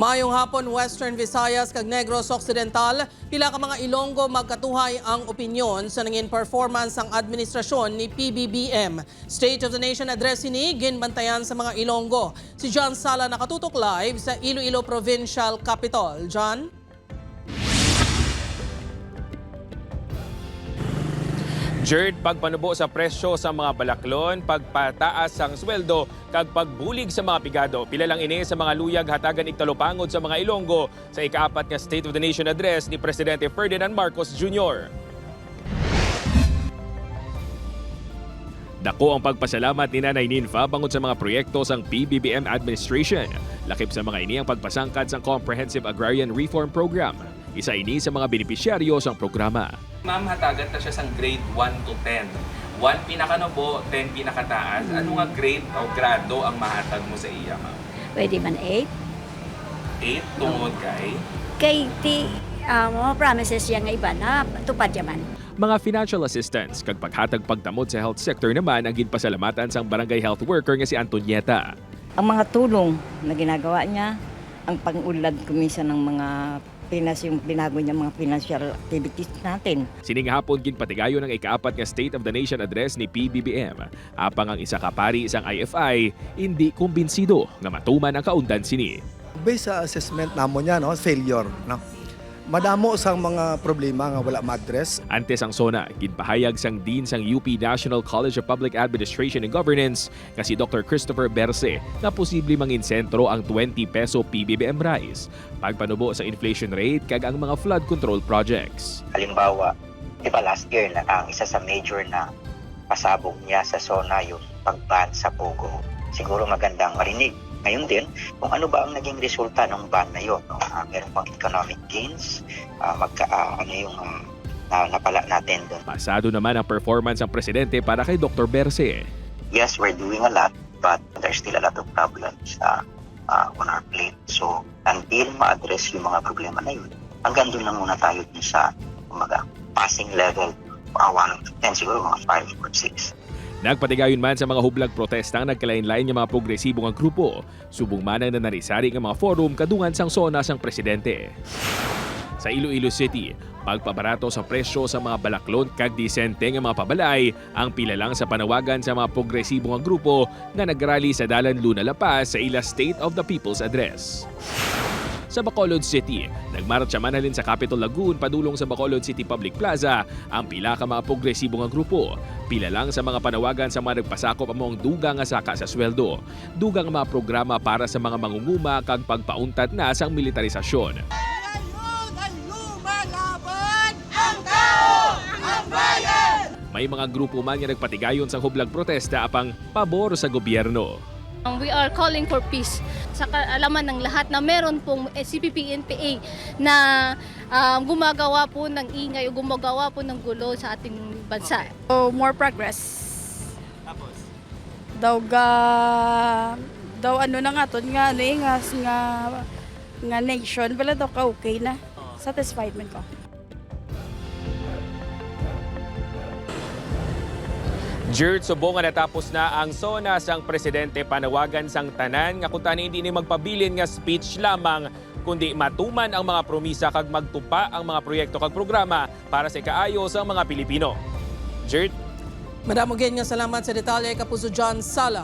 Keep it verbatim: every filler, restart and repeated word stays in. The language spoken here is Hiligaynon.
Maayong hapon, Western Visayas kag Negros Occidental. Pila ka mga Ilonggo magkatuhay ang opinyon sa nangin performance sang administrasyon ni P B B M. State of the Nation Address ini ginbantayan sa mga Ilonggo. Si John Sala nakatutok live sa Iloilo Provincial Capitol. John? Jerd, pagpanubo sa presyo sa mga balaklon, pagpataas sang sweldo, kag pagbulig sa mga pigado, pila lang ini sa mga luyag hatagan igtalupangod sa mga Ilonggo sa ikaapat nga State of the Nation Address ni Presidente Ferdinand Marcos Junior. Dako ang pagpasalamat ni Nanay Ninfa bangod sa mga proyekto sang P B B M administration. Lakip sa mga ini ang pagpasangkad sang Comprehensive Agrarian Reform Program. Isa ini sa mga benepisyaryo sang programa. Ma'am, hatagan ta siya sang grade one to ten. One pinakanubo, ten pinakataas. Ano nga grade o grado ang mahatag mo sa iya, ma'am? Pwede man eight. Eight, tungod kay? Kay ti, ah, mga promises siya nga iba na tupad niya man. Mga financial assistance kag paghatag pagtamod sa health sector naman ang ginpasalamatan sang barangay health worker nga si Antonieta. Ang mga tulong na ginagawa niya, ang pang-unlad ko minsan ng mga pinas-, yung binago niya mga financial activities natin. Sining hapon, ginpatigayon ang ikaapat nga State of the Nation Address ni P B B M. Apang ang isa ka pari sang I F I, indi kumbinsido nga matuman ang kaundan sini. Based sa assessment namo niya, no, failure, no? Madamo sang mga problema nga wala ma-address. Antes ang SONA, ginpahayag sang Dean sang U P National College of Public Administration and Governance nga si Doktor Christopher Berse nga posible mangin sentro ang twenty peso P B B M rice, pagpanubo sa inflation rate kag ang mga flood control projects. Halimbawa, di ba last year na ang isa sa major na pasabog niya sa SONA yung pag-ban sa POGO. Siguro magandang marinig ngayon din kung ano ba ang naging resulta ng ban na yun. No? Ah, meron bang economic gains? Ah, magka, ah, ano yung ah, na, napala natin doon? Pasado naman ang performance ng presidente para kay Doktor Berse. Yes, we're doing a lot, but there's still a lot of problems uh, uh, on our plate. So, until ma-address yung mga problema na yun, hanggang doon lang muna tayo dun sa, kumbaga, passing level, uh, one to ten, siguro mga five or six. Nagpatigayon man sa mga hublag protesta ang nagkalain-lain nga mga progresibo nga grupo, subong man ang nanari-sari nga mga forum kadungan sang SONA sang presidente. Sa Iloilo City, pagpabarato sa presyo sa mga balaklon kag disente nga mga pabalay ang pila lang sa panawagan sa mga progresibo nga grupo nga nagrally sa Dalan Luna, La Paz sa ila State of the People's Address. Sa Bacolod City, nagmartsa man halin sa Capitol Lagoon padulong sa Bacolod City Public Plaza ang pila ka mga progresibo nga grupo. Pila lang sa mga panawagan sa mga nagpasakop amo ang dugang nga saka sa sweldo, dugang nga mga programa para sa mga mangunguma kag pagpauntat na sang militarisasyon. Ngayon ay lumalaban ang tao, ang bayan! May mga grupo man nga nagpatigayon sang hublag protesta apang pabor sa gobyerno. Um, we are calling for peace. Sa kaalaman ng lahat na meron pong C P P N P A na, um, gumagawa po ng ingay o gumagawa po ng gulo sa ating bansa. So, more progress. Tapos? Daw ga, daw ano na nga to, nga, ano eh, nga, nga, nga nation, wala daw ka okay na. Satisfied man ko. Jerd, subong nga natapos na ang SONA sang presidente, panawagan sang tanan nga kuntani hindi ni magpabilin nga speech lamang, kundi matuman ang mga promisa kag magtupa ang mga proyekto kag programa para sa ikaayo sang mga Pilipino. Jerd? Madamo gid nga salamat sa detalye, Kapuso John Sala.